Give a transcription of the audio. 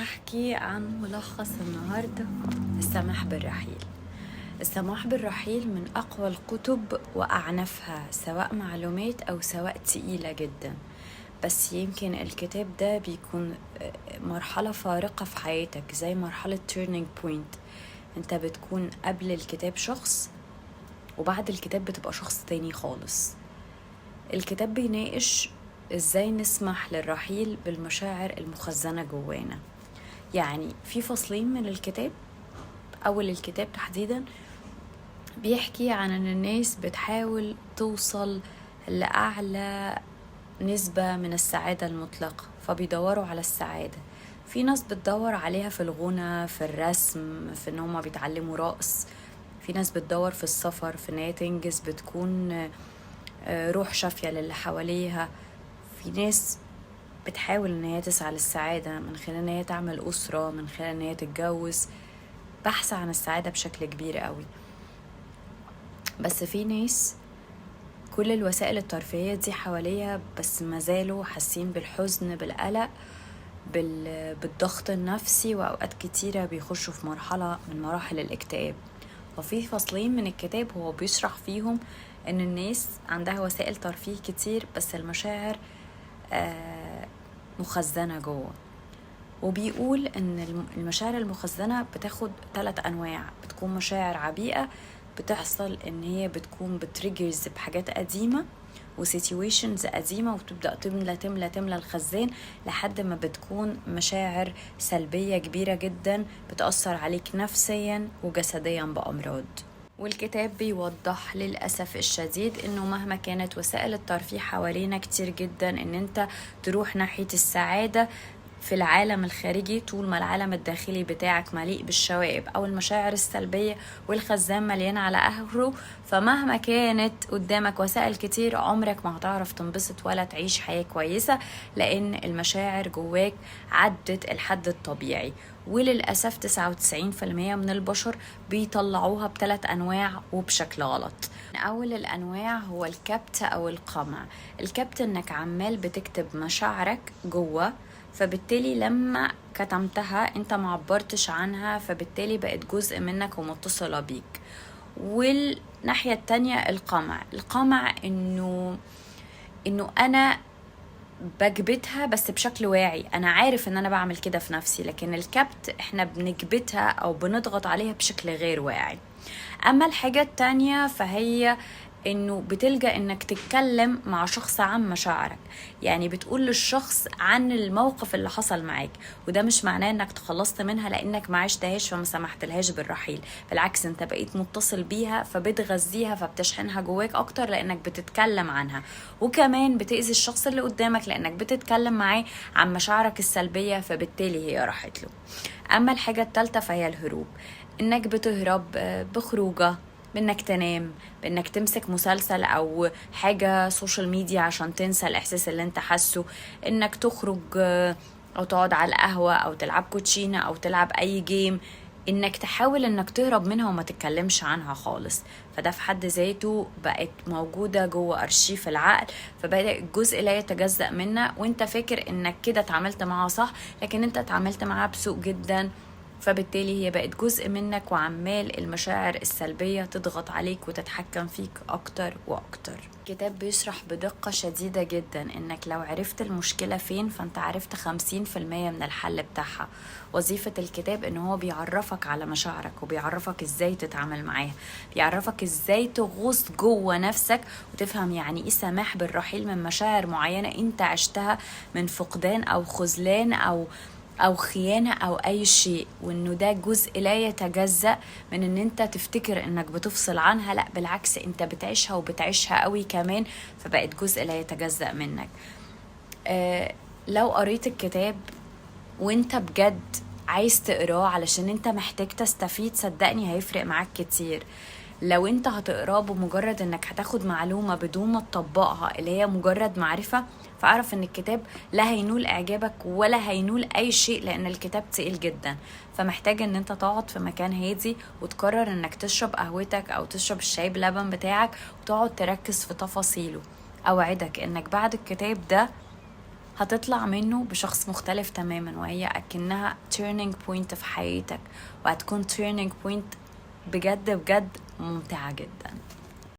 هحكي عن ملخص النهاردة: السماح بالرحيل. السماح بالرحيل من أقوى الكتب وأعنفها، سواء معلومات أو سواء تقيلة جدا، بس يمكن الكتاب ده بيكون مرحلة فارقة في حياتك، زي مرحلة turning point. انت بتكون قبل الكتاب شخص وبعد الكتاب بتبقى شخص تاني خالص. الكتاب بيناقش ازاي نسمح للرحيل بالمشاعر المخزنة جوانا. يعني في فصلين من الكتاب، أول الكتاب تحديدا بيحكي عن ان الناس بتحاول توصل لأعلى نسبة من السعادة المطلقة، فبيدوروا على السعادة. في ناس بتدور عليها في الغنى، في الرسم، في ان هما بيتعلموا رقص. في ناس بتدور في السفر، في ان هي تنجز، بتكون روح شافية للي حواليها. في ناس بتحاول ان هي تسعى للسعادة من خلال ان هي تعمل أسرة، من خلال ان هي تتجوز، بحث عن السعادة بشكل كبير قوي. بس في ناس كل الوسائل الترفيهية دي حواليها، بس ما زالوا حاسين بالحزن، بالقلق، بالضغط النفسي، وأوقات كتيرة بيخشوا في مرحلة من مراحل الاكتئاب. وفي فصلين من الكتاب هو بيشرح فيهم ان الناس عندها وسائل ترفيه كتير، بس المشاعر مخزنة جوه. وبيقول ان المشاعر المخزنة بتاخد 3 أنواع. بتكون مشاعر عبيئة، بتحصل ان هي بتكون ب triggers بحاجات قديمة و situations قديمة، وبتبدأ تملى تملى تملى الخزان لحد ما بتكون مشاعر سلبية كبيرة جدا بتأثر عليك نفسيا وجسديا بأمراض. والكتاب بيوضح للأسف الشديد انه مهما كانت وسائل الترفيه حوالينا كتير جدا، ان انت تروح ناحية السعادة في العالم الخارجي، طول ما العالم الداخلي بتاعك مليء بالشوائب او المشاعر السلبية والخزان مليان على اخره، فمهما كانت قدامك وسائل كتير عمرك ما هتعرف تنبسط ولا تعيش حياة كويسة، لان المشاعر جواك عدت الحد الطبيعي. وللأسف 99% من البشر بيطلعوها ب3 أنواع وبشكل غلط. أول الأنواع هو الكبت أو القمع. الكبت إنك عمال بتكتب مشاعرك جوه، فبالتالي لما كتمتها انت ما عبرتش عنها، فبالتالي بقت جزء منك ومتصلة بيك. والناحية التانية القمع. القمع انه انا بكبتها بس بشكل واعي، انا عارف ان انا بعمل كده في نفسي، لكن الكبت احنا بنكبتها او بنضغط عليها بشكل غير واعي. اما الحاجة التانية فهي انه بتلجأ انك تتكلم مع شخص عن مشاعرك، يعني بتقول للشخص عن الموقف اللي حصل معاك، وده مش معناه انك تخلصت منها لانك ما عشتهاش فما سمحتلهاش بالرحيل، بالعكس انت بقيت متصل بيها فبتغذيها فبتشحنها جواك اكتر لانك بتتكلم عنها، وكمان بتأذي الشخص اللي قدامك لانك بتتكلم معاه عن مشاعرك السلبية، فبالتالي هي راحت له. اما الحاجة الثالثة فهي الهروب، انك بتهرب بخروجه، بانك تنام، بانك تمسك مسلسل او حاجة social media عشان تنسى الاحساس اللي انت حاسه، انك تخرج او تقعد على القهوة او تلعب كوتشينة او تلعب اي game، انك تحاول انك تهرب منها وما تتكلمش عنها خالص. فده في حد ذاته بقت موجودة جوه ارشيف العقل، فبدأ الجزء لا يتجزأ منها، وانت فاكر انك كده اتعاملت معها صح، لكن انت اتعاملت معها بسوء جدا، فبالتالي هي بقت جزء منك، وعمال المشاعر السلبية تضغط عليك وتتحكم فيك أكتر وأكتر. الكتاب بيشرح بدقة شديدة جدا إنك لو عرفت المشكلة فين فأنت عرفت 50% من الحل بتاعها. وظيفة الكتاب إن هو بيعرفك على مشاعرك، وبيعرفك إزاي تتعامل معاها، بيعرفك إزاي تغوص جوه نفسك وتفهم يعني إيه سماح بالرحيل من مشاعر معينة أنت عشتها من فقدان أو خذلان أو خيانة أو أي شيء، وإنه ده جزء لا يتجزأ من إن أنت تفتكر إنك بتفصل عنها، لا بالعكس أنت بتعيشها وبتعيشها قوي كمان، فبقت جزء لا يتجزأ منك. لو قريت الكتاب وإنت بجد عايز تقراه علشان أنت محتاج تستفيد، صدقني هيفرق معاك كتير. لو انت هتقراه بمجرد انك هتاخد معلومة بدون ما تطبقها اللي هي مجرد معرفة، فاعرف ان الكتاب لا هينول اعجابك ولا هينول اي شيء، لان الكتاب تقيل جدا. فمحتاج ان انت تقعد في مكان هادي وتقرر انك تشرب قهوتك او تشرب الشاي بلبن بتاعك وتقعد تركز في تفاصيله. اوعدك انك بعد الكتاب ده هتطلع منه بشخص مختلف تماما، وهي اكنها turning point في حياتك، وهتكون turning point بجد بجد ممتعة جدا.